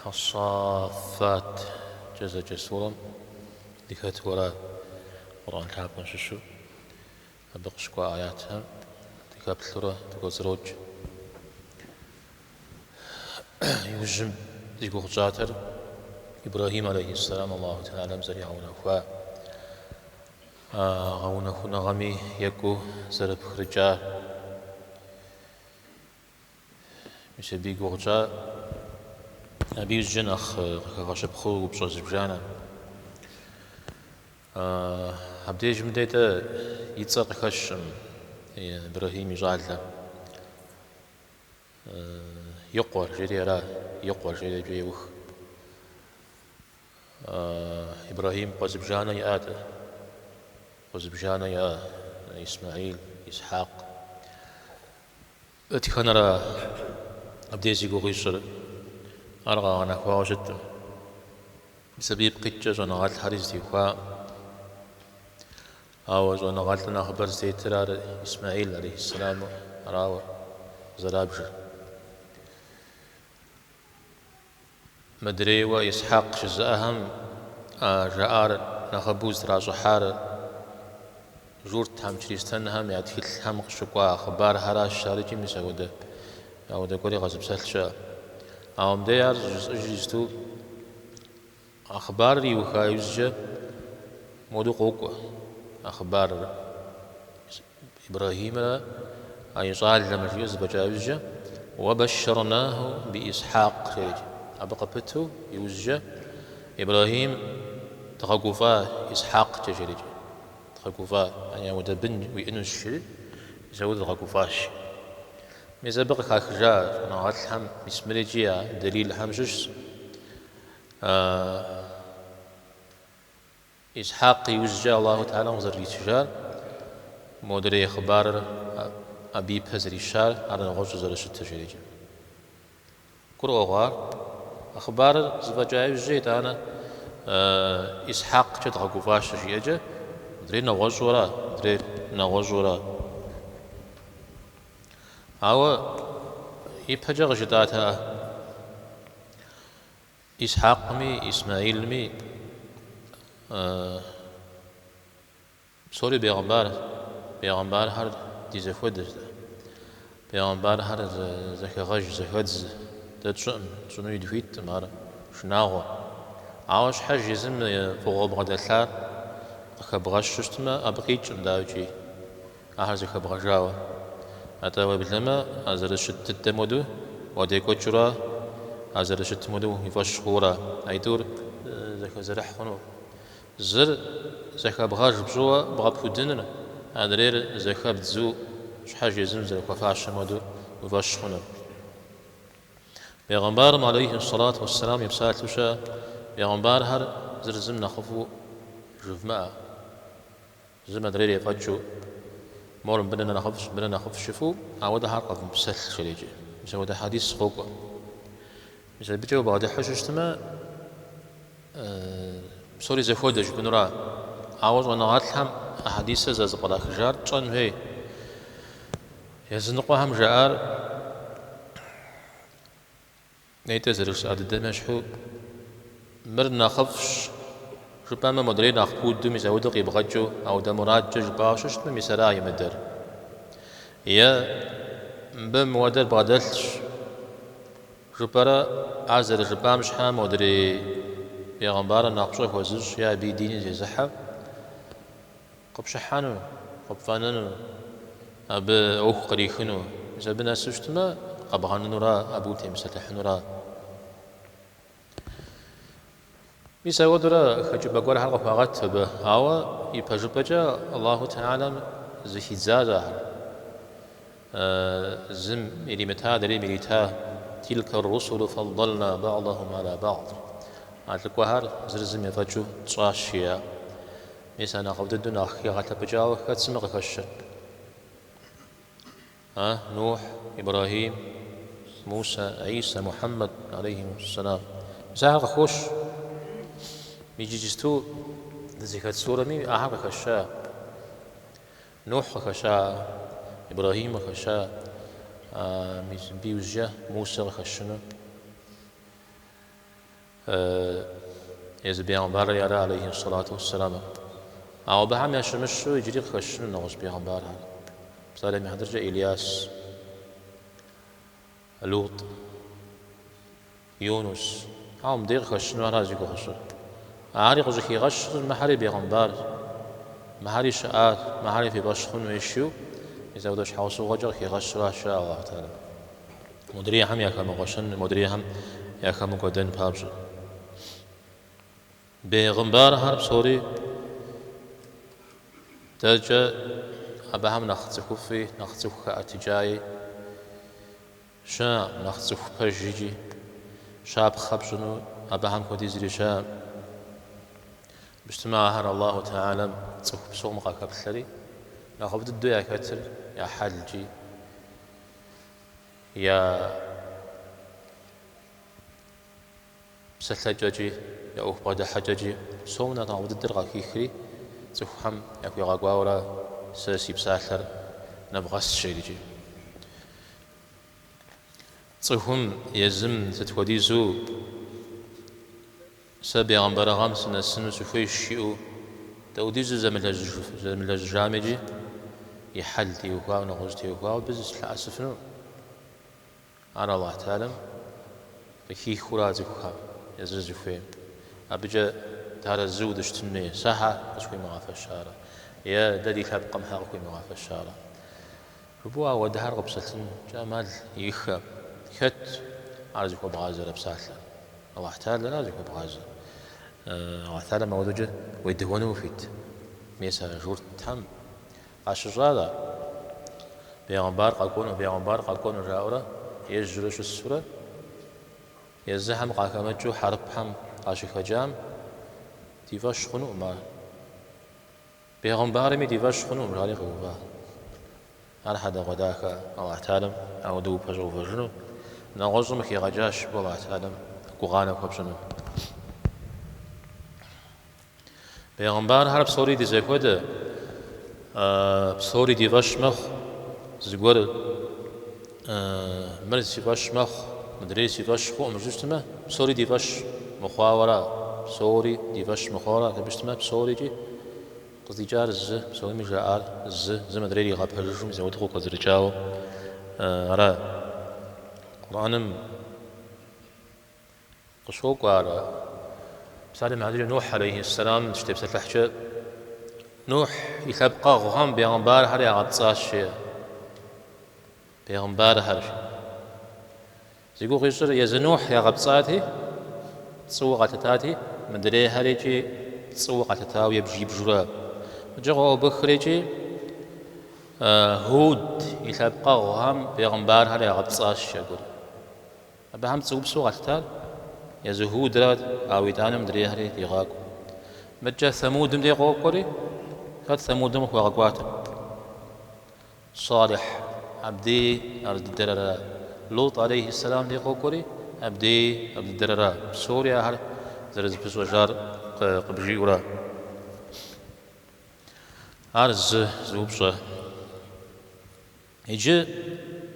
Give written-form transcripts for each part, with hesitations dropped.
Ас-Саффат-кӏэ зэджэ сурэм дыхэту ара Къурӏэн лъапӏэм щыщу абы къыщыкӏуа аятхэм дыхэплъурэ дыкӏуэцӏрокӏ. Иужьым зи гугъу тщӏатэр Ибрэхьим алейхьиссэлам Аллаху Тэхьэлам зэригъэунэхуа а гъэунэхуныгъэми екӏуу зэрыпхрыкӏа. Мис абы и гугъу тщӏа, абы иужькӏэ нэхъ къыхэгъэщыпхъэу упщӏэ зыбжанэ. Абдежым дей-тӏэ и цӏэр къыхэщкъым Ибрэхьим и щӏалэм. И къуэр жери ара, и къуэр жери абыкӏэ еух. Ибрэхьим къуэ зыбжанэ иӏат, къуэ зыбжанэ иӏа, Исмэхьил, Исхьакъ. Дэтхэнэра абдеж зи гугъу ищӏыр? Ар къагъэнэхуауэ щыткъым. Мис абы ипкъ иткӏэ щӏэныгъэлӏхэри зэтехуа. Ауэ щӏэныгъэлӏу нэхъыбэр зытетыр ар Исмэхьил алейхьиссэламу арауэ зэрабжыр. Мыдрейуэ Исхьэкъ жызыӏэхэм жаӏар нэхъыбэу зытращӏыхьар журтхэм, чристэнхэм я тхылъхэм къыщыкӏуа хъыбархэращ, ар икӏи мис ауэдэ, ауэдэ гуэри къэзыпсэлъ щыӏэ. Ауэ мыдей ар щӏыжысӏэжыр иджысту а хъыбарыр иуха иужькӏэ моду къокӏуэ а хъыбарыр. Ибрэхьимрэ а и щӏалэмрэ жиӏэу зэфӏэкӏа иужькӏэ, Уэбэщэрнаху би Исхьакъ жери. Абы къыпыту иужькӏэ Ибрэхьим дгъэгуфӏа Исхьакъкӏэ жери. Дгъэгуфӏа, яни ауэдэ бын уиӏэнущ жери, мис ауэдэ дгъэгуфӏащ. Мис абы къыхахыжа щӏэныгъэлӏхэм мис мыр икӏи а дэлилхэм щыщщ. Исхьакъ иужькӏэ Аллаху Тэхьэлам къызэрыритыжар, модрей хъыбарыр абы ипэ зэрищар, ар нэгъуэщӏу зэрыщытыр жерикӏэ. Гурыӏуэгъуэ ар? А хъыбарыр зэфӏэкӏа иужькӏэ итӏанэ Исхьакъкӏэ дгъэгуфӏащ щыжиӏэкӏэ, мыдрейр нэгъуэщӏу ара, мыдрейр нэгъуэщӏу ара. Ауэ ипэкӏэ къыжытӏатэкъэ? Исхьэкъми Исмаилми псори бегъымбар, бегъымбархэр ди зэхуэдэщ дэ. Бегъымбархэр зэхэгъэж, зэхэдз дэ тщӏыӏым, тщӏынуи дыхуиткъым, ар шынагъуэ. Ауэ щхьэж езым фӏыгъуэ бгъэдэлъар къыхэбгъэщу щытмэ, абы къикӏкъым, дауикӏи, ахэр зэхэбгъэжауэ. Атӏэ уеблэмэ, а зэрыщыт дыдэм хуэдэу уадекӏуэкӏыурэ, а зэрыщытым хуэдэу уи фӏэщ хъуурэ, аитӏур зэхэзэрыхь хъуну. Зыр зэхэбгъэж пщӏыуэ бгъэпудыныр, адрейр зэхэбдзу щхьэж езым зэрыхуэфащэм хуэдэу уи фӏэщ хъуныр. Бегъымбарым алейхи сэлату уэсселам и псалъэу щыӏэ бегъымбархэр зыр зым нэхъыфӏу жывмыӏэ. Зым адрейр ефӏэкӏыу, мор мыбы нэ нэхъыфӏщ, мыбы нэ нэхъыфӏщ жыфӏэу, ауэдэхэр къэвмыпсэлъ, жерикӏи. Мис ауэдэ хьэдис къокӏуэ. Мис абыкӏэ убгъэдыхьэу щыщытмэ, псори зэхуэдэ жыпӏэнура. Ауэ щӏэныгъэлӏхэм а хьэдисыр зэрызэпкърахыжар тщӏэн хуей. Языныкъуэхэм жаӏар Нетӏэ зэрыжысӏа дыдэм ещхьу, мыр нэхъыфӏщ жыпӏэмэ, модрейр нэхъ пуду, мис ауэдэу къибгъэкӏыу, ауэдэ мурадкӏэ жыпӏауэ щыщытмэ, мис ара имыдэр. Е мыбы мыуэдэр бгъэдэлъщ жыпӏэрэ, ар зэрыжыпӏам щхьэ модрей бегъымбарым нэхъ пщӏэ хуэзыщӏ е абы и диныр зезыхьэ къыпщыхьэну, къыпфӏэнэну, абы ӏуэху кърихыну. Мис абы нэсу щытмэ, къэбгъэнэнура, абы утемыпсэлъыхьынура. Мис ауэдурэ хэкӏыпӏэ гуэрхэр къыхуагъэт абы, ауэ ипэжыпӏэкӏэ Аллаху Тэхьэлам зэхидзащ ахэр. Зым иримыта, адрейм ирита, Тилка ар-русулу фаддална ба'дахум аля ба'д. А лӏыкӏуэхэр зыр зым ефӏэкӏыу тщӏащ, жиӏа. Мис а нэхъыфӏ дыдэу нэхъ хигъэлъэпӏыкӏауэ хэт сымэ къыхэщыр? А, Нухь, Ибрэхьим, Мусэ, Исэ, Мухьэммэд, алейхим сэлам. Мис ахэр къыхощ. Иджысту дызыхэт сурэми ахэр къыхэща. Нухь къыхэща, Ибрэхьим къыхэща, мис мыбы иужькӏэ Мусэ къыхэщыну. Езы бегъымбарри ара, алейхи ссалату уэсселам. Ауэ абыхэм ящымыщу иджыри къыхэщыну нэгъуэщӏ бегъымбархэр. Псалъэм и хьэтыркӏэ Ильяс, Лутӏ, Юнус. Ауэ мыбдеж къыхэщыну ара зи гугъу сщӏыр. Ари къыщӏыхигъэщыр мыхэри бегъымбарщ, мыхэри щыӏащ, мыхэри фи фӏэщ хъун хуейщ жиӏэу, мис апхуэдэ щхьэусыгъуэкӏэ къыхигъэщуращ, жаӏэ Аллаху Тэхьэлам. Модрейхэм яхэмыгъуэщэн, модрейхэм яхэмыкӏуэдэн папщӏэ. Бегъымбархэр псори дэркӏэ абыхэм нэхъ цӏыхуфӏи, нэхъ цӏыху хэӏэтыкӏаи щыӏэкъым, нэхъ цӏыху пэж икӏи щапхъэ пщӏыну абыхэм хуэди зыри щыӏэкъым. Щытмэ, ахэр Аллаху Тэхьэлам цӏыху псом къахэплъэри, нэхъыфӏ дыдэу яхэтыр я хьэлкӏи, я псэлъэкӏэкӏи, я ӏуэху бгъэдыхьэкӏэкӏи псом нэхъ нэхъыфӏ дыдэр къахихри, цӏыхухэм яхуигъэкӏуауэра сэ си псалъэр нэвгъэс жери икӏи. Цӏыхум езым сыт хуэдизу Сэ бегъымбарыгъэм сынэсыну сыхуейщ жиӏэу дауэдизу зэмылэжьыжами икӏи и хьэл теухуауэ, нэгъуэщӏ теухуауэ абы лъэӏэсыфыну. Ар Аллахь Тэхьэлам къыхихыура цӏыхухэм езыр зыхуейм. Абыкӏэ дыарэзыуэ дыщытын хуей, сэ хьэ къысхуимыгъэфэщарэ, е дэ ди лъэпкъым хьэ къыхуимыгъэфэщарэ. Жыпӏэу ауэдэхэр къэпсэлъынкӏэ ӏэмал иӏэххэкъым. Хэт ар зыхуэбгъазэрэ псалъэр? Аллахь Тэхьэлара зыхуэбгъазэр? Аллахь Тэхьэлам ауэдэкӏэ уедэуэну ухуит? Мес а журтхэм къащыщӏар ар. Бегъымбар къэкӏуэну, бегъымбар къэкӏуэну жаӏэурэ, ежьурэ щысурэ, езыхэм къахэмыкӏыу хьэрыпхэм къащыхэкӏам ди фӏэщ хъунукъым ар. Бегъымбарми ди фӏэщ хъунукъым, жари къэува. Ар хьэдэгъуэдахэ Аллахь Тэхьэлам ауэдэу упэщӏэувэжыну, нэгъуэщӏым хигъэкӏащ жыпӏэу Аллахь Тэхьэлам гугъанэ хуэпщӏыну. Бегъымбархэр псори ди зэхуэдэ, псори ди фӏэщ мэхъу, зыгуэр мыр си фӏэщ мэхъу, мыдрейр си фӏэщ хъукъым жыпӏэу щытмэ, псори ди фӏэщ мыхъуауэра, псори ди фӏэщ мыхъуауэра, абы щытмэ, псорикӏи къыздикӏар зы, псоми жаӏар зы, зым адрейр игъэпэжыжу мис ауэдэу къыкӏуэцӏрыкӏауэ ара. Къурӏэным Къыщокӏуэ ар. Псалъэм и хьэтыркӏэ Нухь алейхи сэлам щытепсэлъыхькӏэ, Нухь и лъэпкъэгъухэм бегъымбархэр ягъэпцӏащ, жеӏэ. Бегъымбархэр. Зи гугъу ищӏыр езы Нухь ягъэпцӏати, пцӏыуэ къалъытати, мыдрейхэр икӏи пцӏыуэ къалъытауэ ебж ибжурэ. Мыдэкӏэ къоӏэбыхри икӏи Худ и лъэпкъэгъухэм бегъымбархэр ягъэпцӏащ, жеӏэ. Абыхэм пцӏыупсу къалъытар езы Худрат, ауэ итӏанэ мыдрейхэри дигъакӏуэ. Мыдэкӏэ Сэмудым дей къокӏуэри, хэт Сэмудым къыхуагъэкӏуатэр? Салихь, абдей ар дыдэр ара. Лутӏ алейхи сэлам дей къокӏуэри, абдей ар дыдэр ара. Псори ахэр зэрызэпыщӏэжар къыбжиӏэурэ. Ар зы упщӏэ. Иджы,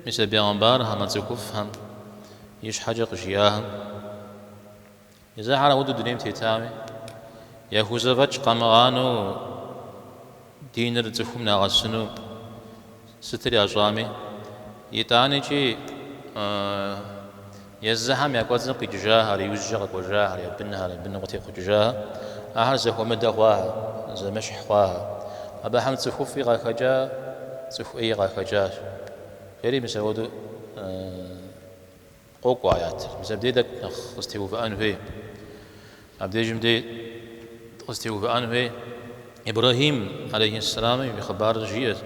мис а бегъымбархэм, а цӏыхуфӏхэм ищхьэкӏэ къыжиӏахэм, езыхэр ауэдэу дунейм тетами, яхузэфӏэкӏ къамыгъанэу диныр цӏыхум нагъэсыну сытыр ящӏами, итӏанэкӏи езыхэм я кӏуэцӏым къикӏыжахэр, иужькӏэ къэкӏуэжахэр, я бынхэр, я быным къытехъукӏыжахэр, ахэр зэхуэмыдэ хъуахэр, зэмыщхь хъуахэр. Абыхэм цӏыхуфӏи къахэкӏа, цӏыху ӏеи къахэкӏащ. Жери мис апхуэдэу къокӏуэ аятыр. Мис абдей тӏэкӏу нэхъ къызэтеувыӏэн хуей. Абдежым дей къызэтеувыӏэн хуей. Ибрэхьим, алейхи сэлам, и хъыбарыр жиӏэт.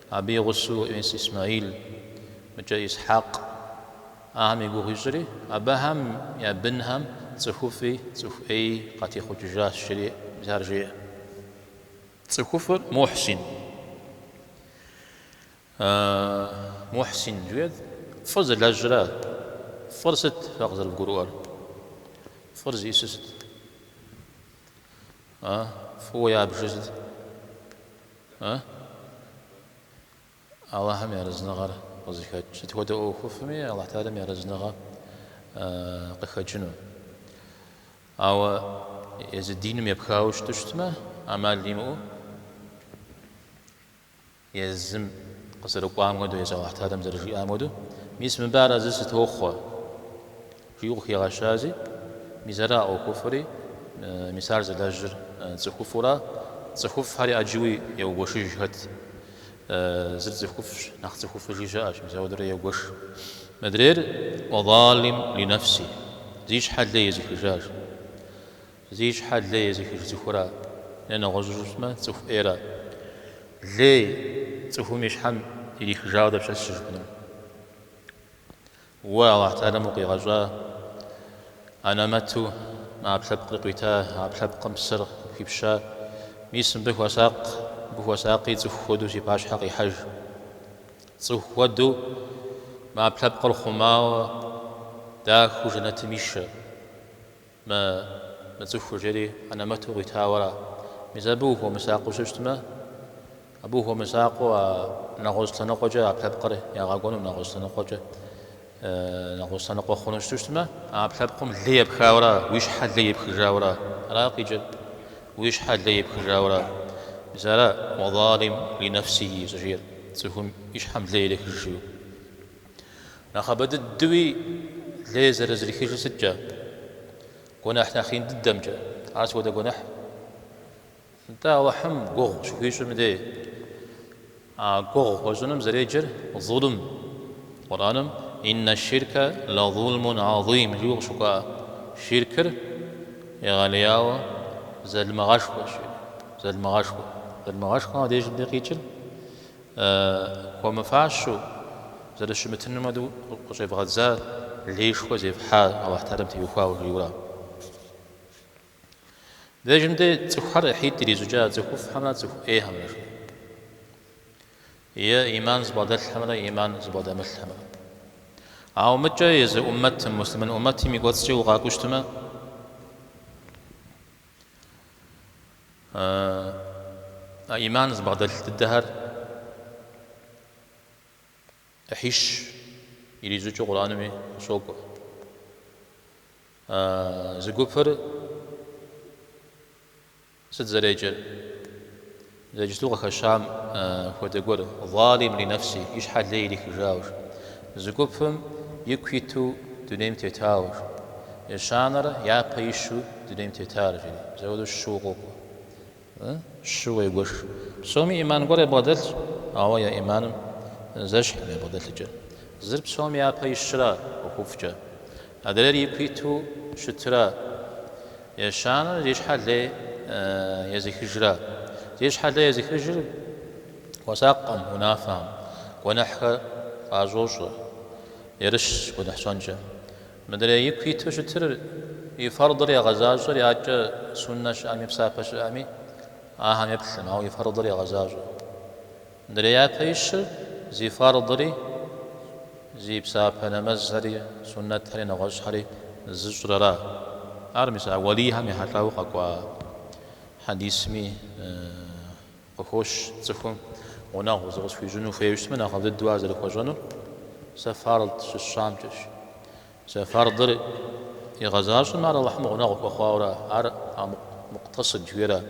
Абы и гъусэу мис Исмаил, мыкӏэ Исхьакъ, ахэм и гугъу ищӏри, абыхэм я бынхэм цӏыхуфӏи цӏыху ӏеи къатехъукӏыжащ, жери мис ар жеӏэ. Цӏыхуфӏыр Мухьсин. Мухьсин жиӏэр фӏы зылэжьра? Фӏыр сыт фэ къызэрывгурыӏуэр? Фӏыр зиӏысыр сыт? Фӏыуэ ябжыр сыт? Аллахьым и арэзыныгъэр къызыхэкӏ. Сыт хуэдэ ӏуэхуфӏми Аллахь Тэхьэлам и арэзыныгъэ къыхэкӏыну. Ауэ езы диным епхауэ щыту щытмэ, ӏэмал имыӏэу езым къызэрыкӏуам хуэдэу, езы Алыхь Тэхьэлам зэрыжиӏам хуэдэу, мис мыбы арэзы сытохъуэ, жиӏэу къыхигъэщази, мис ара ӏуэхуфӏри, мис ар зылэжьыр цӏыхуфӏура, цӏыхуфӏхэри ӏэджэуи еугуэшыж хэт. Зыр цӏыхуфӏщ, нэхъ цӏыхуфӏыжи щыӏэщ, мис ауэдурэ еугуэш. Мыдрейр уэзалим ли нэфси, зи щхьэ лей езыхыжащ. Зи щхьэ лей езыхыж цӏыхура, е нэгъуэщӏу жыпӏэмэ, цӏыху ӏейра. Лей цӏыхум и щхьэм ирихыжауэ дапщэщ щыжыпӏэнур? Уэ Алыхь Тэхьэлам укъигъэщӏа анэмэту мы ӏэпкълъэпкъыр къуита, а ӏэпкълъэпкъым псэр къыпхипща, мис мыбы хуэсакъ, мыбы хуэсакъи цӏыху хуэдэу си пащхьэ къихьэж. Цӏыху хуэдэу мы ӏэпкълъэпкъыр хъумауэ дахэу жэнэтым ишэ. Мы цӏыхур жери анэмэту къуитауэ ара. Мис абы ухуэмысакъыу щытмэ, абы ухуэмысакъыу а нэгъуэщӏ лъэныкъуэкӏэ ӏэпкълъэпкъыр ягъэкӏуэну, нэгъуэщӏ лъэныкъуэкӏэ нэгъуэщӏ лъэныкъуэ хъуну щыту щытмэ, а ӏэпкълъэпкъым лей епхауэ ара, уи щхьэ лей епхыжауэ ара. Ара къикӏыр, уи щхьэ лей епхыжауэ ара. Мис ара уэзалим ли нэфсихи щӏыжиӏэр, цӏыхум и щхьэм лей ирехыж жиӏэу. Нэхъыбэ дыдэуи лей зэрызрихыжыр сыткӏэ? Гуэныхь нэхъ ин дыдэмкӏэ. Ар сыт хуэдэ гуэныхь? Нтӏэ, Алыхьым гугъу щыхуищӏым дей. А гугъу хуэщӏыным зэреджэр зулм. Къурӏэным Иннэ ширкэ ла зулмун азим жиӏэу къыщыкӏуа ширкыр егъэлеяуэ залымыгъэшхуэщ. Залымыгъэшхуэ. Залымыгъэшхуэм абдежым дей къикӏыр Хуэмыфащэу зэрыщымытыным хуэдэу къыщӏевгъэдза леишхуэ зефхьа Алыхь Тэхьэлам теухуауэ жиӏэура. Мыбдежым дей цӏыхухэр ӏыхьитӏ ирищӏыкӏа цӏыхуфӏхэмрэ цӏыху ӏейхэмрэ жиӏэ. Е ӏиман зыбгъэдэлъхэмрэ ӏиман зыбгъэдэмылъхэмрэ. Ауэ мыкӏэ езы ӏуммэтым, муслъымэн ӏуммэтым и кӏуэцӏкӏэ укъакӏуэу щытмэ, А ӏиман зыбгъэдэлъ дыдэхэр ӏыхьищ ирищӏыкӏыу Къурӏэнми къыщокӏуэ. Зы гупыр сыт зэреджэр? Иджыпсту къыхэщам хуэдэ гуэр, залим ли нэфси, и щхьэ лей ирихыжауэ. Зы гупым ику иту дунейм тетауэ. Ещанэр япэ ищу дунейм тетар, жери. Мис апхуэдэу щыуэ къокӏуэ. Щыуэ егуэш. Псоми ӏиман гуэр ябгъэдэлъщ, ауэ я ӏиманым зэщхькъым я бгъэдэлъыкӏэр. Зыр псоми япэ ищра ӏуэхуфӏкӏэ, адрейр ику иту щытра. Ещанэр зи щхьэ лей езыхыжра. Зи щхьэ лей езыхыжыр хуэсакъкъым унафэхэм, гуэныхьхэр къащӏощӏэ, ерыщщ гуэныхь щӏэнкӏэ. Мыдрей ику иту щытыр и фэрдыр егъэзащӏэр адэкӏэ суннэ щыӏэми псапэ щыӏэми ахэм еплъым, ауэ и фэрдыр егъэзащӏэ. Мыдрей япэ ищыр зи фэрдри, зи псапэ нэмэзхэри, суннэтхэри, нэгъуэщӏхэри зыщӏыр ара. Ар мис а уэлийхэм ехьэлӏауэ къэкӏуа хьэдисми къыхощ цӏыхум гъунэгъу зыкъысхуищӏыну хуейуэ щытмэ, нэхъыфӏ дыдэу ар зэрыхуэщӏэнур сэ фард щысщӏамкӏэщ. Сэ фардыр игъэзащӏэм ар Алыхьым гъунэгъу хуэхъуауэра, ар а мукътысыд жыхуиӏэра.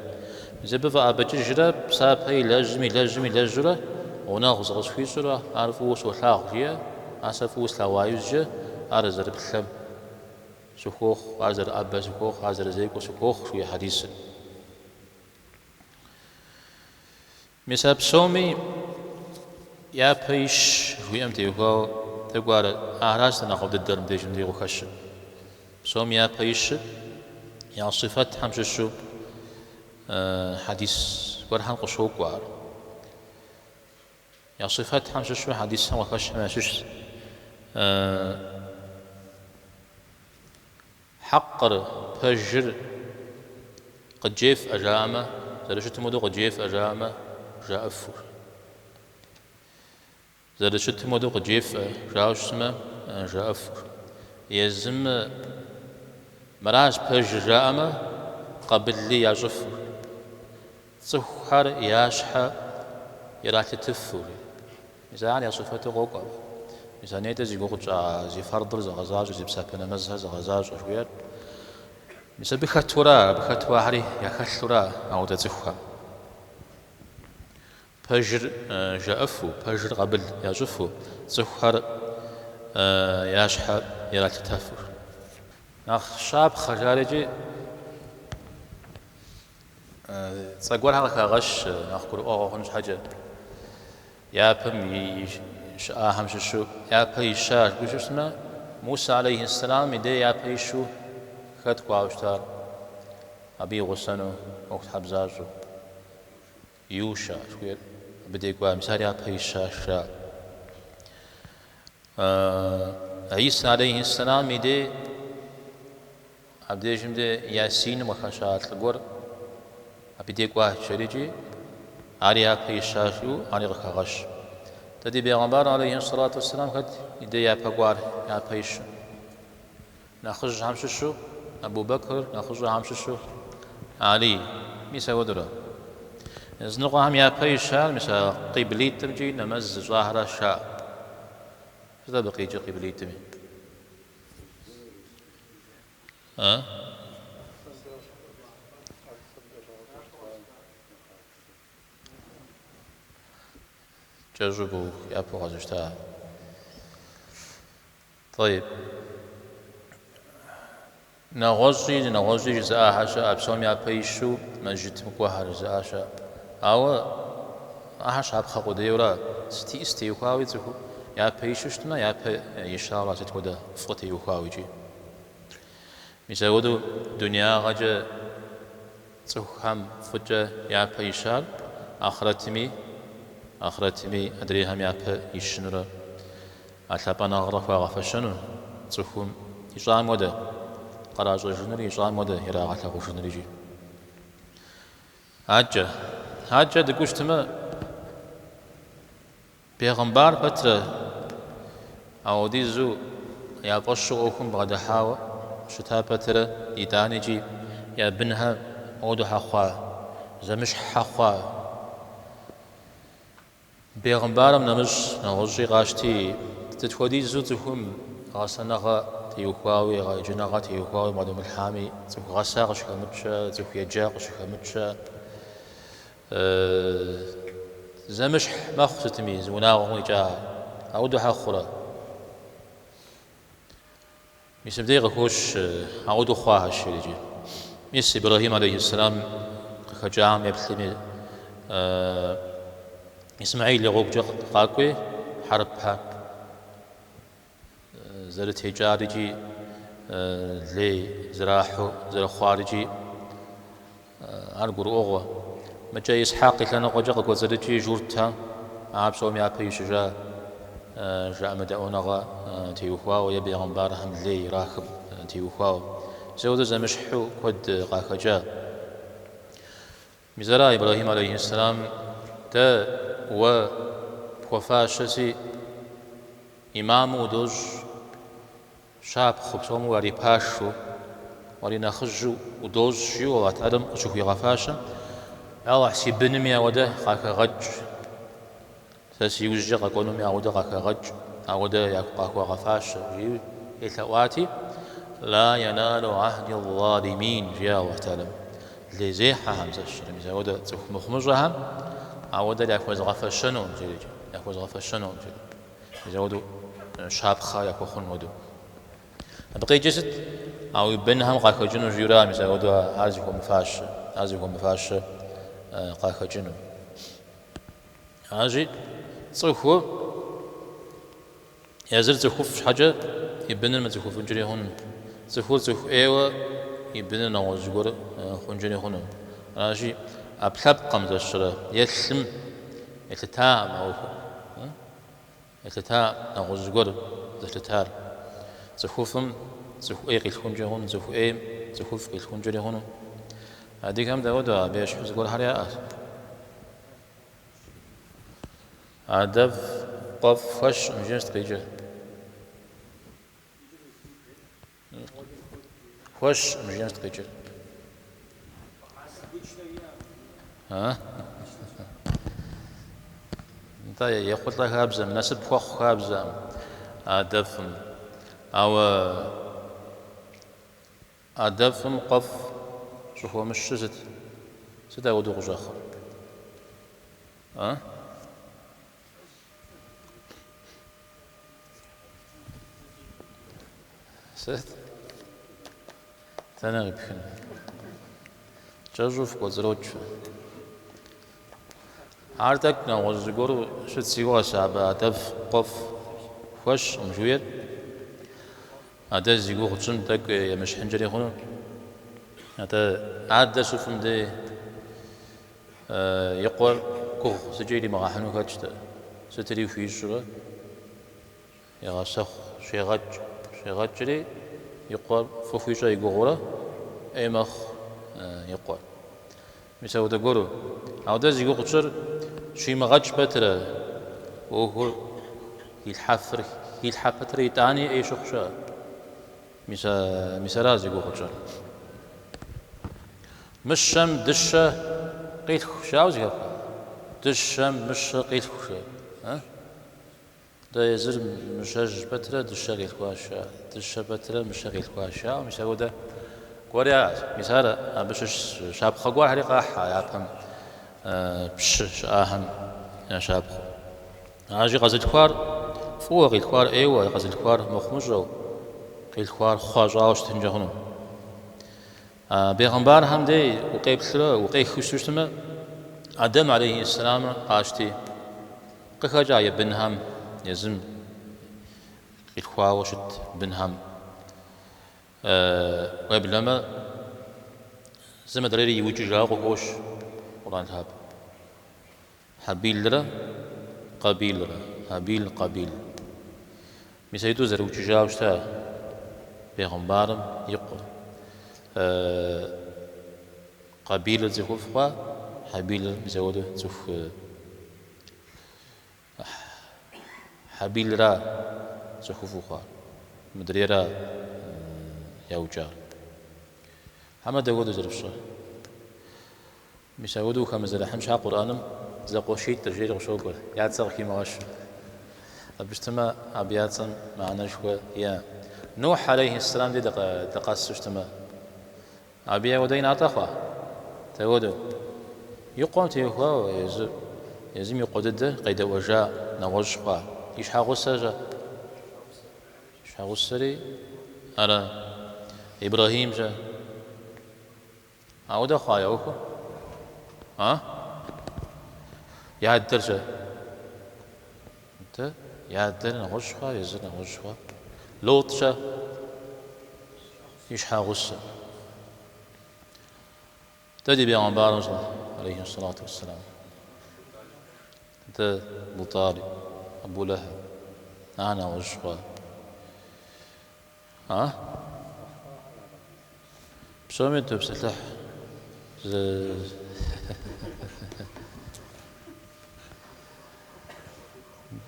Мис абы фӏэӏэбыкӏыжрэ псапэ илэжьым, илэжьым, илэжьурэ гъунэгъу зыкъысхуищӏурэ ар фӏыуэ солъагъу жиӏэ, ар сэ фӏыуэ слъэгъуа иужькӏэ ар зэрыплъэм сыхуохъу, ар зэрыӏэбэ сыхуохъу, ар зэрызекӏуэ сыхуохъу жиӏэ хьэдисыр. Мис а псоми япэ ищ жыхуиӏэм теухуауэ тӏэкӏу ар ахэращ нэхъыфӏ дыдэр мыбдежым дей къыхэщыр. Псоми япэ ищыр я сифэтхэм щыщу хьэдис гуэрхэм къыщокӏуэ ар. Я сифэтхэм щыщу хьэдисхэм къыхэщхэм ящыщщ. Хьэкъыр, пэжыр къыджефӏэ жаӏэмэ, зэрыщытым хуэдэу къыджефӏэ жаӏэмэ, жаӏэфу. Зэрыщытым хуэдэу къыджефӏэ жаӏэу щытмэ, жаӏэфу. Езым мыращ пэжыр жаӏэмэ, къабыли ящӏыфу. Цӏыхухэр я щхьэ иралъытыфу. Мис ахэр я сифэту къокӏуэ абы. Мис а нетӏэ зи гугъу тщӏа зи фэрдыр зыгъэзащӏэ, зи псапэ нэмэзхэр зыгъэзащӏэ жыхуиӏэр. Мис абы хэтура, абы хэту ахэри яхэлъура ауэдэ цӏыхухэм. Пэжыр жаӏэфу, пэжыр къабыл ящӏыфу, цӏыхухэр я щхьэ иралъытэфу. Нэхъ щапхъэ жарикӏи цӏэ гуэрхэр къыхагъэщ нэхъ гурыӏуэгъуэ хъун щхьэкӏэ. Япэм щыӏахэм щыщу япэ ища жыпӏэу щытмэ, Мусэ алейхьиссэлам и дей япэ ищу хэт кӏуауэ щытар? Абы и гъусэну ӏуэхутхьэбзащӏэу. Юша жыхуиӏэр абы дей кӏуа, мис ар япэ ищащ, жаӏэ. Гьисэ алейхьиссэлам и дей абдежым де Ясиным къыхэща лӏы гуэр абы дей кӏуащ жарикӏи, ари япэ ищащ жиӏэу ари къыхагъэщ. Дэ ди бегъымбар алейхьиссалату уэсселам хэт и дей япэ кӏуар, япэ ищу? Нэхъыжьхэм щыщу Абу Бэкр, нэхъыщӏэхэм щыщу Алий. Мис апхуэдэурэ. Языныкъуэхэм япэ ищар мис а къиблитӏымкӏи нэмэз зыщӏахэращ жаӏэ. Сыт абы къикӏыр къиблитӏми? А? Кӏэщӏу быух, япэу къэзыщта. Тӏэйб. Нэгъуэщӏи, нэгъуэщӏи жызыӏахэр щыӏэ, псом япэ ищу мэжджытым кӏуэхэр жызыӏа щыӏэ. Ауэ ахэр щапхъэ къудейуэра, сыт иӏыс теухуауи цӏыху япэ ищу щытмэ, япэ ищауэра сыт хуэдэ фӏы теухуауэ икӏи. Мис апхуэдэу дунеягъэкӏэ Цӏыхухэм фӏыкӏэ япэ ищар ахърэтми, ахърэтми адрейхэм япэ ищынурэ а лъапӏэныгъэр къыхуагъэфэщэну, цӏыхум ищӏам хуэдэ къращӏэжынури, ищӏам хуэдэ ирагъэлъагъужынур икӏи. Адэкӏэ, адэкӏэ дыкӏуэу щытмэ, Бегъымбар пэтрэ ауэдизу я фӏэщу ӏуэхум бгъэдыхьауэ щыта пэтрэ итӏанэкӏи я бынхэр ауэдэу хьэ хъуа, зэмыщхь хьэ хъуа. Бегъымбарым нэмыщӏ нэгъуэщӏи къащти, сыт хуэдизу цӏыхум гъэсэныгъэ теухуауи, егъэджэныгъэ теухуауи бгъэдумылъхьами, цӏыху гъэса къыщыхэмыкӏэ, цӏыху еджа къыщыхэмыкӏэ, Зэмыщхь мэхъу сытми, зы унагъуэм къикӏа, ауэдэу хьэ хъурэ? Мис мыбдеж къыхощ ауэдэу хъуахэщ икӏи. Мис Ибрэхьим алейхьиссэлам къыхэкӏахэм еплъми, Исмаил и гъуэгукӏэ къакӏуи, хьэрыпхэр зэрытекӏар икӏи лей зэрахьу зэрыхъуар икӏи ар гурыӏуэгъуэ. Мыкӏэ Исхьэкъ и лъэныкъуэкӏэ къыкӏуэцӏрыкӏи журтхэр ар псом япэ ищыжа жыӏэмыдэӏуэныгъэ теухуауэ е бегъымбархэм лей ирахым теухуауэ. Мис ауэдэу зэмыщхьу куэд къахэкӏа. Мис ара Ибрэхьим алейхьиссэлам дэ уэ пхуэфащэси, имаму удощӏ, щапхъэу, псоми уарипашэу, уаринэхъыжьу удощӏ, жиӏэу Алыхь Тэхьэлам къыщыхуигъэфащэм, Алыхь, си бынми ауэдэ къахэгъэкӏ, сэ си ужькӏэ къэкӏуэнуми ауэдэ къахэгъэкӏ, ауэдэ къахуэгъэфащэ, жиӏэу елъэӏуати, Ла яналу ахьди залимин, жиӏа Алыхь Тэхьэлам. Лейзехьэхэм, зэщыр, мис ауэдэ цӏыху мыхъумыщӏэхэм ауэдэр яхуэзгъэфэщэнукъым, жери, яхуэзгъэфэщэнукъым, жери. Мис ауэдэу щапхъэ яхуэхъун хуэдэу. Абы къикӏыр сыт? А уи бынхэм къахэкӏыну жиӏэура, мис ауэдэу ар зыхуэмыфащэ, ар зыхуэмыфащэ къахэкӏыну. Аращи, цӏыхур езыр цӏыхуфӏ щхьэкӏэ и быныр мыцӏыхуфӏынкӏэри хъуну. Цӏыхур цӏыху ӏейуэ и быныр нэгъуэщӏ зыгуэр хъункӏэри хъуну. Аращи, ӏэпкълъэпкъым зэщрэ е лъым елъытакъым а ӏуэхур. Елъыта нэгъуэщӏ зыгуэр зэлъытар. Цӏыхуфӏым цӏыху ӏей къилъхункӏэ хъуну, цӏыху ӏейм цӏыхуфӏ къилъхункӏэри хъуну. Адыгэм дауэдэу абы ещхьу зыгуэрхэр яӏэщ. Адэфӏ къуэфӏ хуэщкъым, жиӏэм сыт къикӏыр? Хуэщкъым, жиӏэм сыт къикӏыр? Нтӏэ, ехъулӏэ хабзэм, насып хуэхъу хабзэм адэфӏым. Ауэ. Адэфӏым къуэфӏ щӏыхуэмыщыр сыт? Сыт ауэдэу къыщӏэхъур? А? Сыт? Дэнэ къипхын? Кӏэщӏу фыкӏуэцӏрокӏ фэ. Ар тӏэкӏу нэгъуэщӏ зыгуэру щыт си гугъэщ абы адэфӏ къуэфӏ хуэщкъым жыхуиӏэр. А дэ зи гугъу тщӏым тӏэкӏу емыщхьынкӏэри хъуну. Атӏэ адэ щыфӏым дей и къуэр гугъу зыкӏи иримыгъэхьыну хэтщ дэ. Сытри хуищӏурэ егъэсэхъу, щегъэкӏ, щегъэкӏри и къуэр фӏы хуищӏэ и гугъэурэ ӏей мэхъу и къуэр. Мис ауэдэ гуэру. Ауэ дэ зи гугъу тщӏыр щимыгъэкӏ пэтрэ ӏуэхур хилъхьэфыр, хилъхьэ пэтрэ итӏани ӏей щыхъу щыӏэ. Мис а, мис ара зи гугъу тщӏыр. Мыщэм дыщэ къилъху жаӏэу зэхэпха? Дыщэм мыщэ къилъху жаӏэ. Дэ езыр мыщэжь пэтрэ дыщэ къилъхуащ жаӏэ, дыщэ пэтрэ мыщэ къилъхуащ жаӏэу, мис апхуэдэ гуэр яӏэщ. Мис ар абы щыщ щапхъэ гуэрхэри къахь а япэм пщы щыӏахэм я щапхъэу. Аращи, къэзылъхуар фӏыуэ, къилъхуар ӏейуэ, къэзылъхуар мыхъумыщӏэу, къилъхуар хъуэщӏауэ щытынкӏэ хъуну. А бегъымбархэм дей укъеплърэ укъехыу щыту щытмэ, Адэм алейхи сэлам къащти, къыхэкӏа и бынхэм езым къилъхуауэ щыт бынхэм уеблэмэ зым адрейр иукӏыжауэ къыхощ Къурӏэн лъапӏэм. Хьэбилрэ Къабилрэ, Хьэбил, Къабил. Мис аитӏу зэрыукӏыжауэ щыта бегъымбарым и къуэ. Къабилыр цӏыхуфӏ хъуа, Хьэбилыр мис ауэдэу цӏыху Хьэбилра цӏыхуфӏу хъуар, мыдрейра яукӏар. Хьэмэ дапхуэдэу зэрыфщӏэр? Мис апхуэдэу ухэмызэрыхьын щхьа Къурӏэным зэкъуэшитӏыр жери къыщокӏуэр, я цӏэ къыхимыгъэщу. Абы щытмэ, абы я цӏэм мыхьэнэшхуэ иӏэ. Нухь алейхи сэлам дей дыкъэсу щытмэ, абы ауэдэ и натӏэ хъуа? Дапхуэдэу? И къуэм теухуауэ езыр, езым и къуэ дыдэ къедэӏуэжа нэгъуэщӏ хъуа? И щхьэгъусэр-щэ? Щхьэгъусэри ара? Ибрэхьим-щэ? Ауэдэ хъуа я ӏуэхур? А? И адэр-щэ? Нтӏэ, и адэр нэгъуэщӏ хъуа, езыр нэгъуэщӏ хъуа? Лотӏ-щэ? И щхьэгъусэ. Дэ ди бегъымбарым-щэ, алейхи сэлату уэсселам. Дэ Абу Талиб, Абу Лэхьэб, ар нэгъуэщӏ хъуа? А? Псоми топсэлъыхь.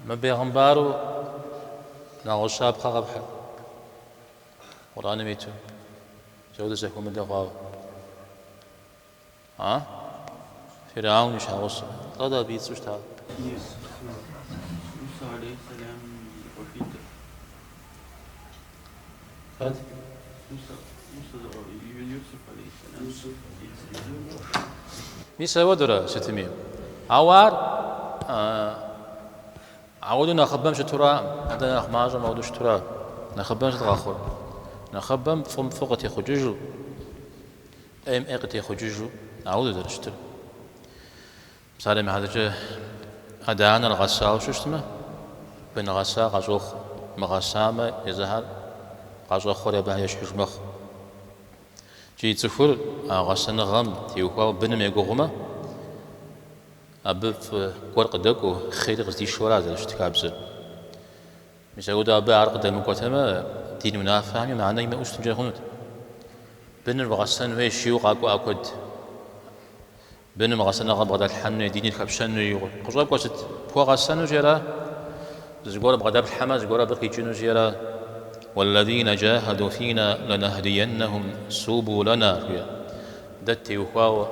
Мы бегъымбару нэгъуэщӏ щапхъэ къэфхьыр. Къурӏэным иту. Зэуэдэ зэхуэмыдэ хъуауэ. А? Фирхьэун и щхьэгъусэ. Лӏэдэ абы и цӏэу щытар. Мусэ алейхи сэлам и къуэшитӏыр. Хэт? Мусэ, Мусэ, Юсуф алейхи сэлам. Мис ауэдурэ сытми. Ауэ ар ауэдэу нэхъыбэм щытуракъым, атӏэ нэхъ мащӏэм ауэдэу щытура. Нэхъыбэм сыт къэхъур? Нэхъыбэм фӏым фӏы къытехъукӏыжу. ӏейм ӏей къытехъукӏыжу ауэдэу зэрыщытыр. Псалъэм и хьэтыркӏэ, адэ-анэр гъэсауэ щыщытмэ, бын гъэса къащӏохъу, мыгъэсамэ, езыхэр къащӏэхъуэри абыхэм ещхьыж мэхъу. Икӏи цӏыхур а гъэсэныгъэм теухуауэ быным егугъумэ, абы фӏы гуэр къыдэкӏуэу, хъери къыздишэу ара зэрыщыт хабзэр. Мис апхуэдэу абы ар къыдэмыкӏуэтэмэ, дин унафэхэми мыхьэнэ имыӏэу щытынкӏэ хъунут. Быныр бгъэсэн хуейщ жиӏэу къакӏуэӏэ куэд. Быным гъэсэныгъэ бгъэдэлъхьэн хуей, диныр хэпщэн хуей къыщӏэкӏуэр сыт? Пхуэгъэсэнущи ара? Зыгуэр бгъэдэплъхьэмэ, зыгуэр абы къикӏынущи ара? Уэллэзинэ джахаду фина лэнэхдиеннэхум субулэна, жиӏэ. Дэ ттеухуауэ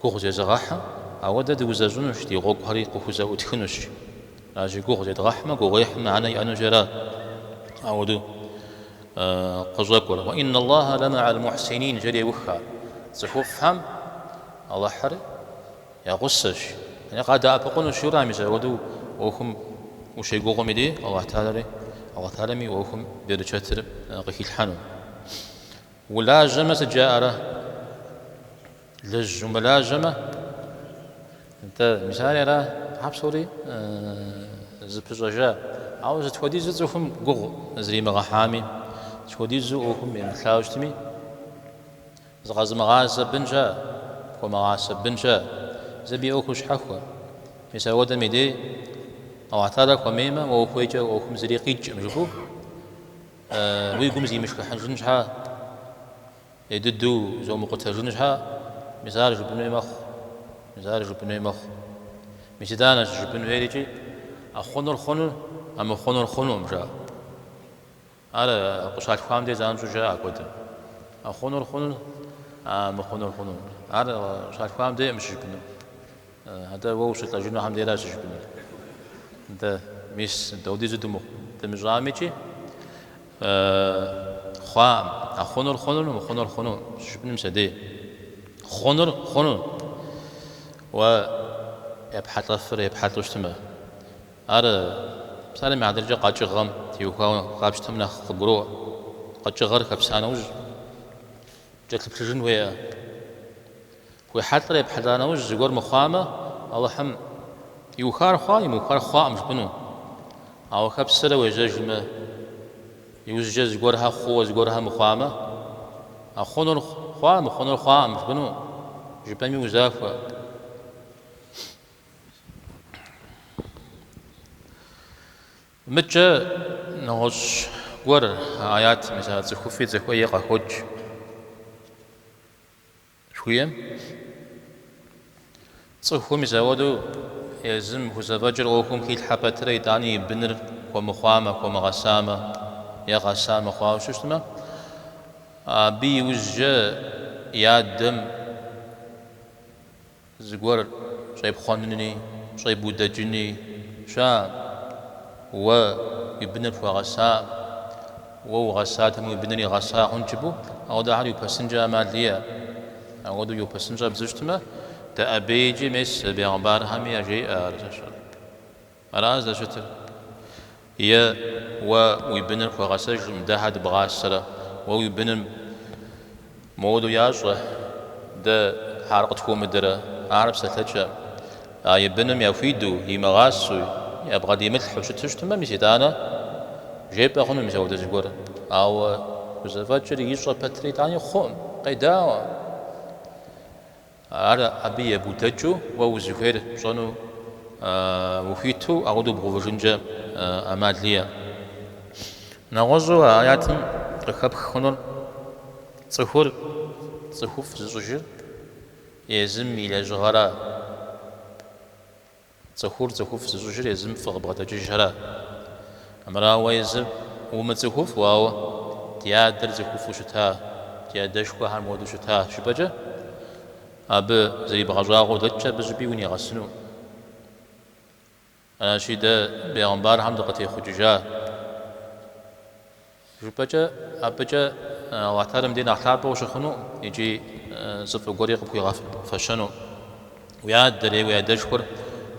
гугъу зезыгъэхьым, ауэ дэ дыузэщӏынущ, ди гъуэгухэри къыхузэӏутхынущ. Аращи, гугъу зедгъэхьмэ, гугъуехьым мыхьэнэ иӏэнущи ара? Ауэдэу. къыщӏэкӏуэр. Уэ инна Аллаха лэмэӏэл мухьсинин жери еух ар. Цӏыхуфӏхэм Алыхьыр я гъусэщ. Яни къадэӏэпыкъунущ жиӏэурэ, мис апхуэдэу ӏуэхум ущегугъум и дей Алыхь Тэхьэлари, Алыхь Тэхьэлами ӏуэхум берычэтыр къыхилъхьэну. Улажьэмэ сыт жаӏэрэ? Лэжь умылажьэмэ, нтӏэ, мис ари ара, ахэр псори зыпыщӏэжа. Ауэ сыт хуэдизу цӏыхум гугъу зримыгъэхьами, сыт хуэдизу ӏуэхум емылъауэ щытми, зыкъэзымыгъазэ бын щыӏэ, пхуэмыгъасэ бын щыӏэ, мис абы и ӏуэхур щхьэхуэ. Мис ауэдэм и дей Алыхь Тэхьэлар хуэмеймэ, уэ ухуейкӏэ ӏуэхум зыри къикӏкъым жыпӏэу, уи гум зимышхыхьыжын щхьэ, ӏей дыдэу зомыкъутэжын щхьэ, мис ар жыпӏэн хуей мэхъу, мис ар жыпӏэн хуей мэхъу. Мис итӏанэ щыжыпӏэн хуейр икӏи, а хъунур хъуну, а мыхъунур хъунукъым, жаӏэ. Ар къыщалъхуам дей занщӏэу жаӏэ куэдым. А хъунур хъуну, а мыхъунур хъунукъым. Ар къыщалъхуам дейкъым щыжыпӏэнур. Атӏэ уэ ущылӏэжынухэм дейра щыжыпӏэнур. Нтӏэ, мис, дауэдизу дымыщӏамикӏи, хъуаӏым. А хъунур хъунур, мыхъунур хъуну щыжыпӏэнум мис абдей. Хъунур хъуну, уэ епхьэлӏэфыр епхьэлӏэу щытмэ. Ар псалъэм и хьэтыркӏэ къэкӏыгъэм теухуауэ къапщтэм нэхъ къыбгуроӏуэ. Къэкӏыгъэр хэпса нэужь, кӏэлъыплъыжын хуейӏэ. Пхуехьэлӏэр епхьэлӏа нэужь зыгуэр мыхъуамэ, Алыхьым иухар хъуа, имыухар хъуаӏым жыпӏэну. Ауэ хэпсэрэ уежьэжмэ, иужькӏэ зыгуэрхэр хъууэ зыгуэрхэр мыхъуамэ, а хъунур хъуа, мыхъунур хъуаӏым жыпӏэну, жыпӏэми узахуэ. Мыкӏэ нэгъуэщӏ гуэр а аятым, мис а цӏыхуфӏи цӏыху ӏеи къахокӏ. Жыхуиӏэм, цӏыхум мис ауэдэу езым хузэфӏэкӏыр ӏуэхум хилъхьэ пэтрэ итӏани и быныр хуэмыхъуамэ, хуэмыгъэсамэ е гъэса мыхъуауэ щытмэ, абы иужькӏэ и адэм Зыгуэр щӏепхъуэнуни, щӏебудэкӏыни щыӏэкъым. Уэ уи быныр пхуэгъэсакъым, уэ угъэсатэм уи быныр игъэса хъунт жыпӏэу, ауэдэхэр иупэсынкӏэ ӏэмал иӏэкъым. Ауэдэу иупэсын щӏэбдзэу щытмэ, дэӏэбейкӏи мес бегъымбархэми яжеӏэ ар зэщэр. Ара здэщытыр? Е уэ уи быныр пхуэгъэсэжкъым, дэ щхьэ дыбгъасэрэ? Уэ уи быным моуэдэу ящӏэ, дэ щхьэ ар къытхуомыдэрэ? Ар псэлъэкӏэ. А и быным яхуидэу, имыгъасэу, ябгъэдимылъхьэу щыту щытмэ, мис итӏанэ жепӏэ хъуну мис ауэдэ зыгуэр. Ауэ хузэфӏэкӏыр ищӏэ пэтрэ итӏани хъуӏым, къедауэ. Ар абы ебудэкӏыу уэ узыхуейр пщӏэну ухуиту ауэдэу бгъэувыжынкӏэ ӏэмал иӏэ. Нэгъуэщӏу а аятым къыхэпх хъунур цӏыхур цӏыхуфӏ зыщӏыжыр езым и лэжьыгъэра. Цӏыхур цӏыхуфӏ зыщӏыжыр езым фӏы къыбгъэдэкӏыжхэра. Армырауэ езыр умыцӏыхуфӏу, ауэ ди адэр цӏыхуфӏу щыта, ди адэшхуэхэр мыуэдэу щыта жыпӏэкӏэ, абы зэрибгъэщӏагъуэу дэкӏкӏэ абы щӏыпӏи унигъэсыну. Аращи, дэ бегъымбархэм дыкъытехъукӏыжа. Жыпӏэкӏэ, абыкӏэ Алыхь Тэхьэлам дей нэхъ лъапӏэ ущыхъуну икӏи зы фӏы гуэри къыпхуигъэфэщэну. Уи адэр е уи адэшхуэр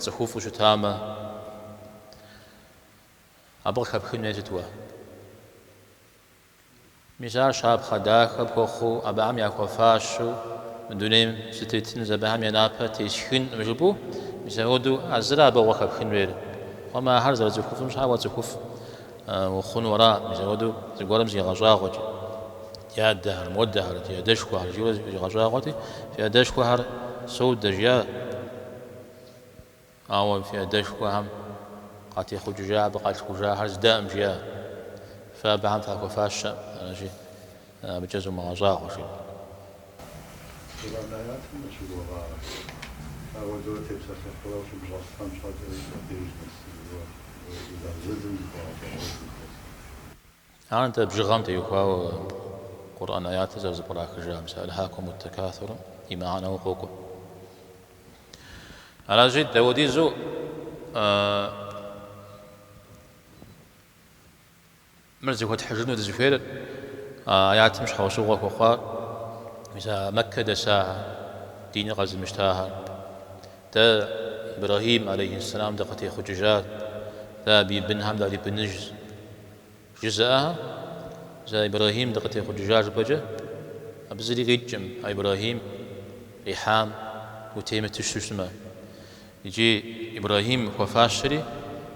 цӏыхуфӏу щытамэ, абы къыхэпхын хуейр сыт уэ? Мис ар щапхъэ дахэ пхуэхъуу, абыхэм яхуэфащэу мы дунейм сытетын, абыхэм я напэ тесхынкъым жыпӏэу, мис апхуэдэу а зыра абы къыхэпхын хуейр. Хъуэмэ, ахэр зэрыцӏыхуфӏым щхьэ уэ цӏыхуфӏ ухъуну ара, мис апхуэдэу зыгуэрым зигъэщӏагъуэкӏэ. Ди адэхэр, модэхэр, ди адэшхуэхэр жиӏэурэ зигъэщӏагъуэти, фи адэшхуэхэр содэ жиӏа, ауэ фи адэшхуэхэм къатехъукӏыжа, абы къалъхужахэр здэӏым жиӏа, фэ абыхэм фахуэфащэкъым, аращи, абыкӏэ зумыгъэщӏагъуэ жиӏэ. Къурӏэн аятым къыщыгугъа ауэдэурэ тепсэлъыхьурэ щӏыбгъэщӏхэм щхьэкӏэ абдеж нэсыжурэ зы зым зыхуэгъэщӏэгъуэжу. Ар нтӏэ бжыгъэм теухуауэ Къурӏэн аятыр зэрызэпкърахыжа, мис ӏэлхакумут тэкасурым и мыхьэнэуэ къокӏуэ. Аращи, дауэдизу Мыр зыхуэтхьыжыну дызыхуейр а аятым щхьэусыгъуэ хуэхъуар, мис а Мэккэ дэсахэр, диныр къэзымыщтахэр. Дэ Ибрэхьим алейхьиссэлам дыкъытехъукӏыжат, дэ абы и бынхэм дарибыныжщ. Жызыӏахэр, мис а Ибрэхьим дыкъытехъукӏыжа жыпӏэкӏэ, абы зыри къикӏкъым, а Ибрэхьим къихьам утемыту щытмэ. Икӏи Ибрэхьим хуэфащэри,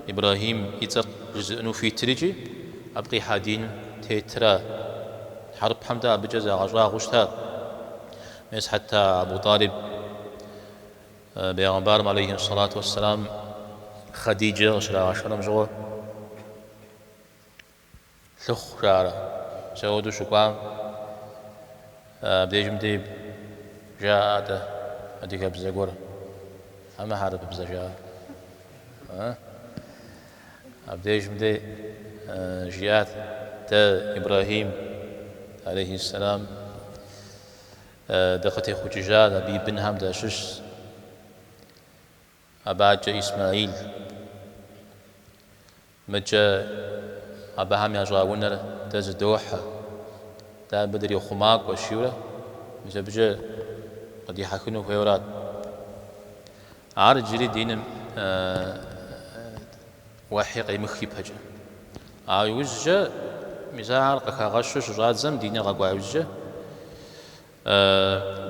Ибрэхьим и цӏэр жызыӏэну хуитыр икӏи абы къихьа диным тетра. Хьэрыпхэм дэ абыкӏэ загъэщӏагъуэу щыта. Мес хьэтта Абу Тӏалиб бегъымбарым алейхи сэлату уэсселам Хъэдиджэ къыщрагъэшэнум щыгъуэ лъыхъу жаӏэрэ. Мис ауэдэу щыкӏуам абдежым дей жаӏэ-тӏэ адыгэбзэ гуэр. Хьэмэ хьэрыпыбзэ жаӏэ. Абдежым дей жиӏат, Дэ Ибрэхьим, алейхьиссэлам, дыкъытехъукӏыжат, абы и бынхэм дащыщщ. Абы адэкӏэ Исмаил. Мыкӏэ абыхэм ящӏа унэр дэ зыдохьэ, дэ абы дрихъумакӏуэщ, жиӏэурэ, мис абыкӏэ къыдихьэхыну хуейуэрат. Ар иджыри диным уэхьи къемых ипэкӏэ. Ауэ иужькӏэ, мис ахэр къыхагъэщу щыщӏадзэм, диныр къэкӏуа иужькӏэ,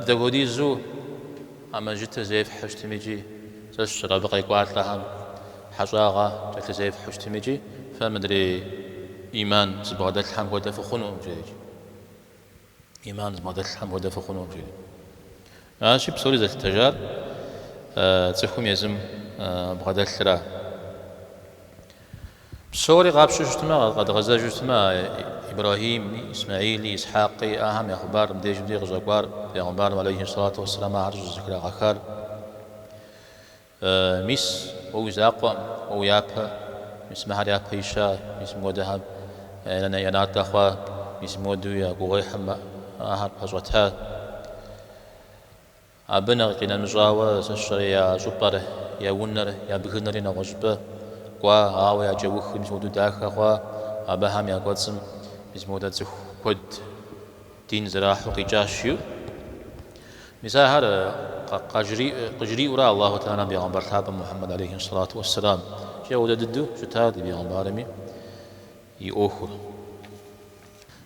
Дапхуэдизу а мэжджытыр зефхьэу щытми икӏи, сэ сщӏэрэ абы къекӏуалӏэхэм хьэщӏагъэ кӏэлъызефхьэу щытми икӏи, фэ мыдрей ӏиман зыбгъэдэлъхэм хуэдэ фыхъунукъым, жери. ӏиман зыбгъэдэлъхэм хуэдэ фыхъунукъым, жери. Аращи, псори зэлъытэжар цӏыхум езым бгъэдэлъра. Псори къапщтэу щытмэ, къэдгъэзэжу щытмэ, Ибрэхьими, Исмаили, Исхьакъи, ахэм я хъыбар мыбдежым дей къыщӏэкӏуар, Пегъымбарым алейхи сэлату уэсселам ахэр щӏызэхрагъэхар. Мис, уэ уи закъуэкъым, уэ уи япэ, мис мыхэр япэ ища, мис мыуэдэхэм я натӏэ хъуа, мис мыуэдэу я гугъуехьым ахэр пэщӏэта. Абы нэхъ къинэмыщӏауэ, сэ сщӏэрэ я щӏыпӏэр, я унэр, я бгынэри нэгъуэщӏ щӏыпӏэ кӏуа, ауэ я кӏэухыр мис мыуэдэу дахэ хъуа, абыхэм я кӏуэцӏым мис мыуэдэ цӏыху куэд дин зэрахьэу къикӏащ, жиӏэу. Мис ахэр къыжриӏэурэ Аллаху Тэхьэлам бегъымбар лъапӏэ Мухьэммэд алейхи сэлату уэсселам. Икӏи ауэдэ дыдэу щыта ди бегъымбарми и ӏуэхур.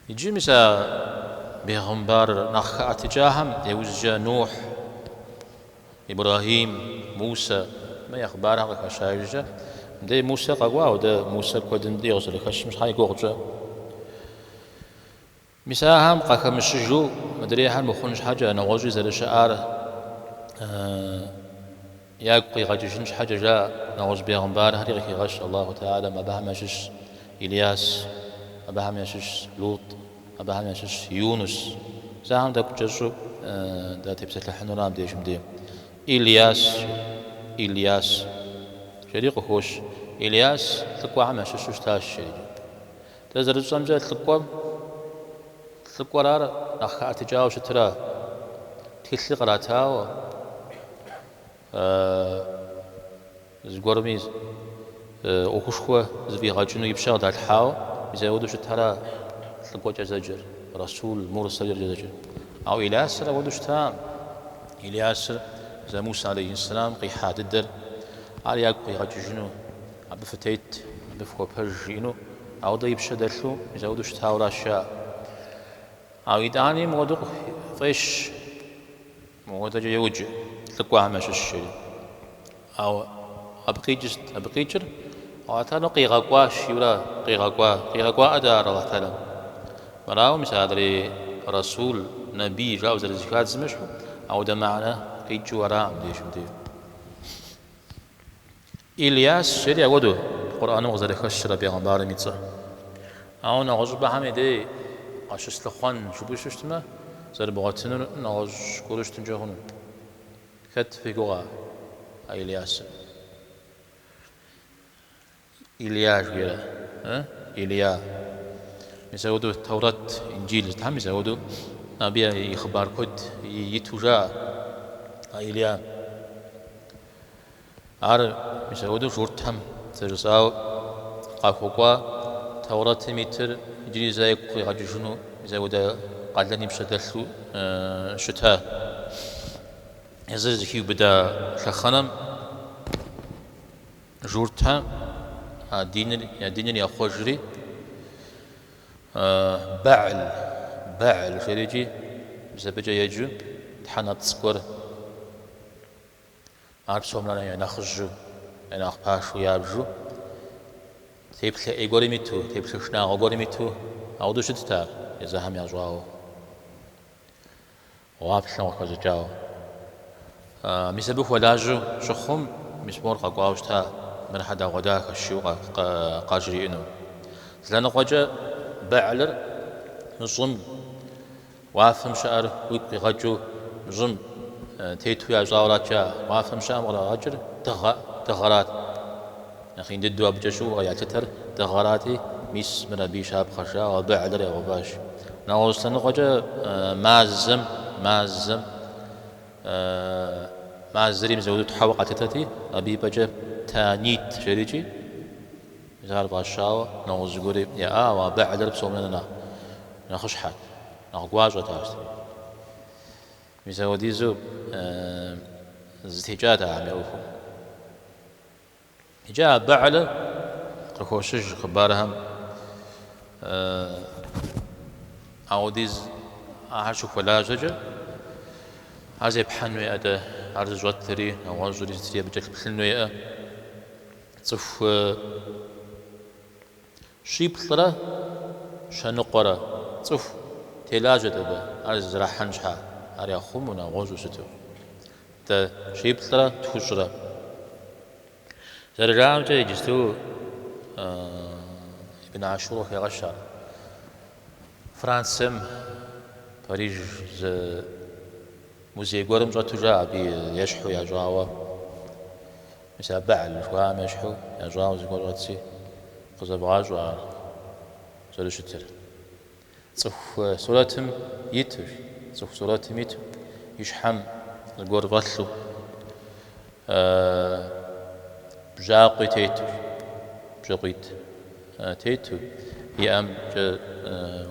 Иджы мис а бегъымбар нэхъ хэӏэтыкӏахэм яужькӏэ Нухь, Ибрэхьим, Мусэ мы я хъыбархэр къыхэща иужькӏэ, мыдей Мусэ къэкӏуа, ауэ Мусэ куэдым дей къызэрыхэщым щхьэ и гугъу тщӏы. Мис ахэм къахэмыщыжу мыдрейхэр мыхъун щхьэкӏэ, нэгъуэщӏи зэрыщыӏар ягу къигъэкӏыжын щхьэкӏэ жаӏэ, нэгъуэщӏ бегъымбархэри къыхегъэщ Аллаху Тэхьэлам, абыхэм ящыщ Ильяс, абыхэм ящыщ Лутӏ, абыхэм ящыщ Юнус. Мис ахэм тӏэкӏу кӏэщӏу датепсэлъыхьынура абдежым дей. Ильяс, Ильяс жери къыхощ. Ильяс лӏыкӏуэхэм ящыщу щытащ жери. Дэ зэрытщӏэмкӏэ лӏыкӏуэм лӏыкӏуэр ар нэхъ хэӏэтыкӏауэ щытра, тхылъи къратауэ, зыгуэрми ӏуэхушхуэ зэфӏигъэкӏыну и пщэ къыдалъхьауэ, мис апхуэдэу щытара лӏыкӏуэкӏэ зэджэр, расул, мурсэлкӏэ зэджэр. Ауэ Илясыр апхуэдэу щытакъым. Илясыр зэ Мусэ алейхьиссэлам къихьа дыдэр, ар ягу къигъэкӏыжыну, абы фытет, абы фыхуэпэж жиӏэну, ауэдэ и пщэ дэлъу, мис апхуэдэу щытауэращ жаӏэ. Ауэ итӏани мыуэдэу фӏещ, мыуэдэкӏэ йоджэ, лӏыкӏуэхэм ящыщ жери. Ауэ абы къикӏыр сыт? Абы къикӏыр Аллахь Тэхьэлам къигъэкӏуащ, жиӏэура, къигъэкӏуа. Къигъэкӏуаӏэ дэ ар Аллахь Тэхьэлам. Мырауэ мис адрей расул, набий жаӏэу зэрызэхадзым ещхьу, ауэдэ мыхьэнэ къикӏыу араӏым мыбдежым дей. Ильяс жери ауэдэу Къурӏэным къызэрыхэщыр а бегъымбарым и цӏэр. Ауэ нэгъуэщӏыпӏэхэм и дей къыщыслъыхъуэн жыпӏэу щытмэ, зэрыбгъуэтынур нэгъуэщӏ гуэру щытынкӏэ хъуну. Хэт фи гугъэ а Ильясыр? Илья жиӏэрэ? Илья. Мис ауэдэу Тэурэт, Инджил зытхам мис ауэдэу абы и хъыбар куэд иту жаӏэ а Илья. Ар мис ауэдэу журтхэм зэрыжысӏауэ къахуэкӏуа. Тэурэтым итыр иджыри зэ игу къигъэкӏыжыну мис апхуэдэ къалэн и пщэ дэлъу щыта. Езыр зыхиубыда лъэхъэнэм журтхэм а диныр, я диныр яхъуэжри, Бэгьл, Бэгьл жерикӏи, мис абыкӏэ еджэу тхьэ нэпцӏ гуэр. Ар псом нэхърэ я нэхъыжьу, я нэхъ пашэу ябжу, теплъэ ӏей гуэрым иту, теплъэ шынагъуэ гуэрым иту, ауэдэу щытт ар езыхэм ящӏауэ, гъуаплъэм къыхэщӏыкӏауэ. Мис абы хуэлажьэу щыхъум, мис мор къэкӏуауэ щыта, мыр хьэдэгъуэдахэщ жиӏэу къажриӏэну. Зы лъэныкъуэкӏэ Бэгьлыр мы щӏым Уафэм щыӏэр уигу къигъэкӏыу щӏым тету ящӏауэрат жаӏэ. Уафэм щыӏэм кърагъэкӏыр дыгъэ, дыгъэрат. Нэхъ ин дыдэу абыкӏэ щыӏэу ялъытэр дыгъэрати, мис мыр абы и щапхъэщ жаӏэу а Бэгьлыр ягъэуващ. Нэгъуэщӏ лъэныкъуэкӏэ мазэм, мазэм, мазэри мис апхуэдэу тхьэуэ къалъытэти, абы и пӏэкӏэ Танит жерикӏи, мис ар фӏащауэ нэгъуэщӏ зыгуэри яӏа, ауэ а Бэгьлыр псом нэхърэ нэхъ нэхъыщхьэт, нэхъ гуащӏэт ар сытми. Мис апхуэдизу зэтекӏат ахэм я ӏуэхур. Иджы а Бэгьлыр къыхощыж хъыбархэм апхуэдиз ахэр щыхуэлажьэкӏэ, ар зепхьэн хуейӏэ дэ, ар зыщӏэтри, нэгъуэщӏри сытри абы кӏэлъыплъын хуейӏэ. Цӏыху щиплӏрэ щэныкъуэрэ цӏыху телажьэт абы, ар зэрахьэн щхьа, ар яхъумэу, нэгъуэщӏу сыту. Дэ щиплӏрэ тхущӏрэ. Зэрыжаӏэмкӏэ, иджысту Ибн Ашур къыхегъэщ ар. Францием, Париж зы музей гуэрым щӏэту жаӏэ, абы ещхьу ящӏауэ. Мис а Бэгьл жыхуаӏэм ещхьу ящӏауэ зыгуэр щӏэтси, къызэбгъащӏэ ар зэрыщытыр. Цӏыху сурэтым итущ, цӏыху сурэтым иту, и щхьэм зыгуэр фӏэлъу, бжьакъуи тетущ, бжьакъуитӏ тету, и ӏэмкӏэ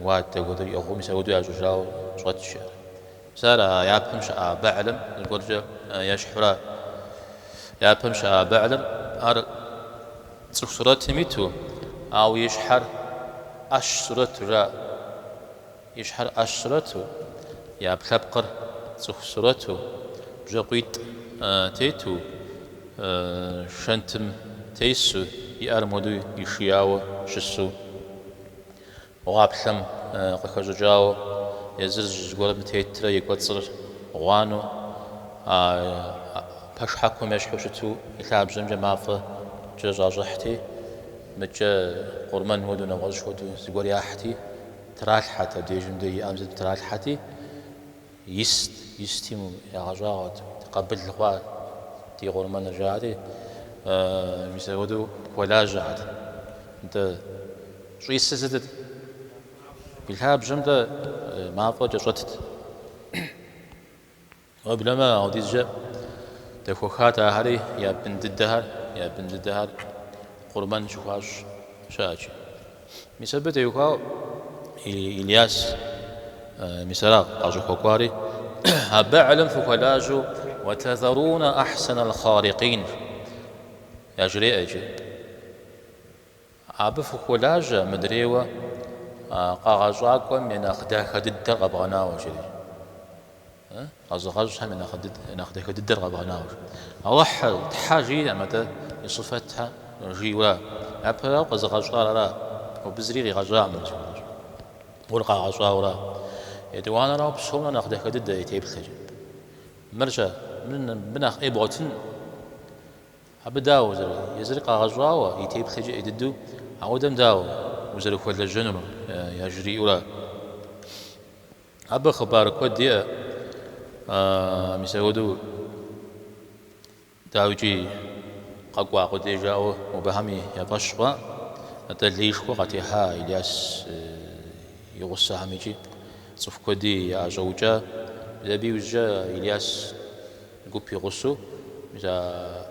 уадэ хуэдэу иӏыгъыу, мис апхуэдэу ящӏыжауэ щӏэтщ ар. Мис ар а япэм щыӏа Бэгьлым зыгуэркӏэ ещхьура. Япэм щыӏа Бэгьлыр ар цӏыху сурэтым иту, ауэ и щхьэр ӏэщ сурэту жаӏэ. И щхьэр ӏэщ сурэту, и ӏэпкълъэпкъыр цӏыху сурэту, бжьакъуитӏ тету, шэнтым тесу, и ӏэр мыуэду ишияуэ щысу. Гъуаплъэм къыхэщӏыкӏауэ, езыр зыгуэрым тетрэ и кӏуэцӏыр гъуанэу, а пэшхьэкум ещхьу щыту и лъабжьэмкӏэ мафӏэ кӏэщӏащӏыхьти, мыкӏэ къурмэн хуэдэу, нэгъуэщӏ хуэдэу зыгуэр яхьти, тралъхьэт, абдежым дэ и ӏэм зыт тралъхьэти, Ист, исти ягъэщӏагъуэт, къабыл хъуа ди къурмэныр жаӏэти, мис апхуэдэу хуэлажьэхэт. Нтӏэ, щӏисыр сытыт? И лъабжьэм-тӏэ мафӏэ кӏэщӏэтт. Уеблэмэ, апхуэдизкӏэ дэхуэхат ахэри, я бын дыдэхэр, я бын дыдэхэр къурмэн щыхуащӏ щыӏэт. Мис абы теухуауэ Ильяс мис ара къащӏыхуэкӏуари, А Бэгьлым фыхуэлажьэу уэтэзэрунэ ахьсэнэл хъаликъин яжреӏэ иджы. Абы фыхуолажьэ мыдрейуэ къэгъэщӏакӏуэм и нэхъ дахэ дыдэр къэбгъэнауэ жери. Къэзыгъэщӏхэм я нэхъ дахэ дыдэр къэбгъэнауэ. Алыхьыр, Тхьэ жиӏэм, атӏэ и сыфэтхэр жиӏэура. Япэрауэ къэзыгъэщӏар ара, абы зыри къигъэщӏакъым зыхуэдэщ. Уэр къагъэщӏауэра. Етӏуанэрауэ псом нэхъ дахэ дыдэ и теплъэкӏэ. Мыр-щэ, мыр нэхъ ӏей бгъуэтын. Абы дауэ узэры, езыр къагъэщӏауэ, и теплъэкӏэ ӏей дыдэу, ауэдэм дауэ узэрыхуэлэжьэнур яжриӏэура. Абы хъыбар куэд иӏэ, мис апхуэдэу дауикӏи къэкӏуа къудей жаӏэу мобыхэми я фӏэщ хъуа, атӏэ леишхуэ къатехьа Ильяс и гъусэхэм икӏи цӏыху куэди яӏэщӏэукӏа. Мис абы иужькӏэ Ильяс гуп и гъусэу мис а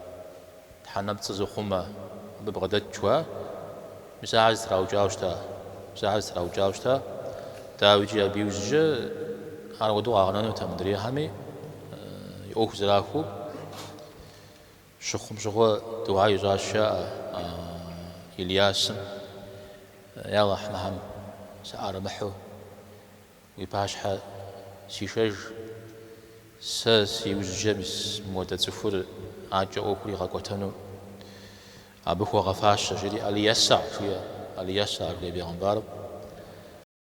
тхьэ нэпцӏыр зыхъумэ абы бгъэдэт жыхуаӏэр. Мис ахэр зэтраукӏауэ щыта. Мис ахэр зэтраукӏауэ щыта. Дауикӏи абы иужькӏэ ар ауэдэу къагъэнэнутэкъым мыдрейхэми и ӏуэху зэрахуэу щыхъум щыгъуэ дугьэ ищӏащ жаӏэ Ильясым, Я Алыхь, мыхэм саӏэрымыхьэу уи пащхьэ сишэж, сэ си ужькӏэ мис мыуэдэ цӏыхур акӏэ ӏуэхур игъэкӏуэтэну абы хуэгъэфащэ, жери Алиеса жиӏэ, Алиеса жиӏэ бегъымбарым.